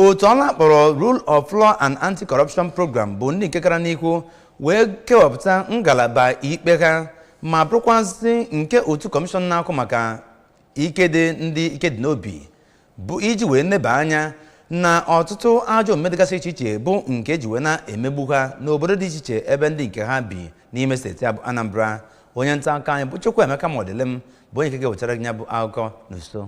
Otu ọrụ akpọrọ Rule of Law and Anti-Corruption Program bụ ndị nke gara n'ihu wee kewapụta ngalaba ikpe ha, ma bụrụkwazị nke otu kọmishọn na-akụ maka ike dị ndị ike dị n'obi, bụ iji wee neba anya na ọtụtụ ajọ omume dịgasị iche iche bụ nke eji wee na-emegbu ha n'obodo dị iche iche ebe ndị nke ha bi n'ime steeti a bụ Anambra. Onye nta akụkọ anyị bụ Chukwuemeka Modilim bụ onye nke ga-ewetara gị ya bụ akụkọ n'uso.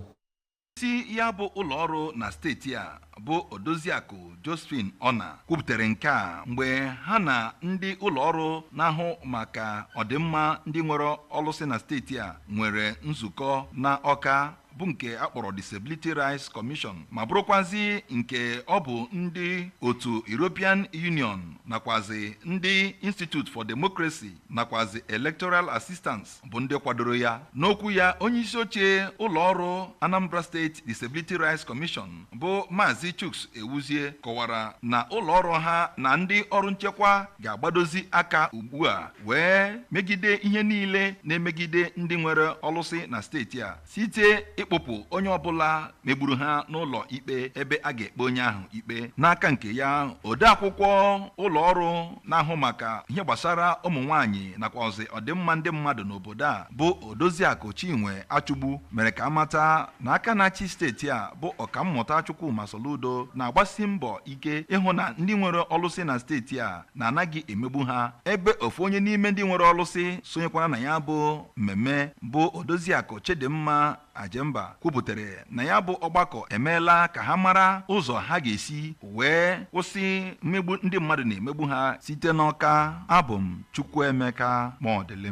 Isi ya bụ ụlọọrụ na steeti a bụ Odoziakụ Josephine Ọna kwupụtara nke a mgbe ha na ndị ụlọọrụ na-ahụ maka ọdịmma ndị nwere ọlụsị na steeti a nwere nzukọ na Ọka, bụ nke a kpọrọ Disability Rights Commission, ma bụrụkwazi nke ọ bụ ndị otu European Union nakwazi ndị Institute for Democracy nakwazi Electoral Assistance bụ ndị kwadoro ya. N'okwu ya, onye isi oche ụlọọrụ Anambra State Disability Rights Commission bụ Maazị Chuks Ewuzie kọwara na ụlọọrụ ha na ndị ọrụ nchekwa ga-agbadozi aka ugbu a wee megide ihe niile na-emegide ndị nwere ọlụsị na steeti a, site ịkpụpụ onye ọbụla megburu ha n'ụlọ ikpe ebe a ga-ekpe onye ahụ ikpe. N'aka nke ya, odeakwụkwọ ụlọọrụ na-ahụ maka ihe gbasara ụmụ nwanyị nakwazi ọdịmma ndị mmadụ n'obodo a bụ Odoziakụ Chinwe Achụgbu mere ka amata na aka na-achị steeti a bụ Ọkammụta Chukwuma Soludo na-agbasi mbọ ike ịhụ na ndị nwere ọlụsị na steeti a na-anaghị emegbu ha, ebe ofu onye n'ime ndị nwere ọlụsị sonyekwara na ya bụ mmemme bụ Odoziakụ Chidimma Ajemba kwupụtara na ya bụ ọgbakọ emeela ka ha mara ụzọ ha ga-esi wee kwụsị mmegbu ndị mmadụ na-emegbu ha. Site n'Ọka, abụ m Chukwuemeka Modilim.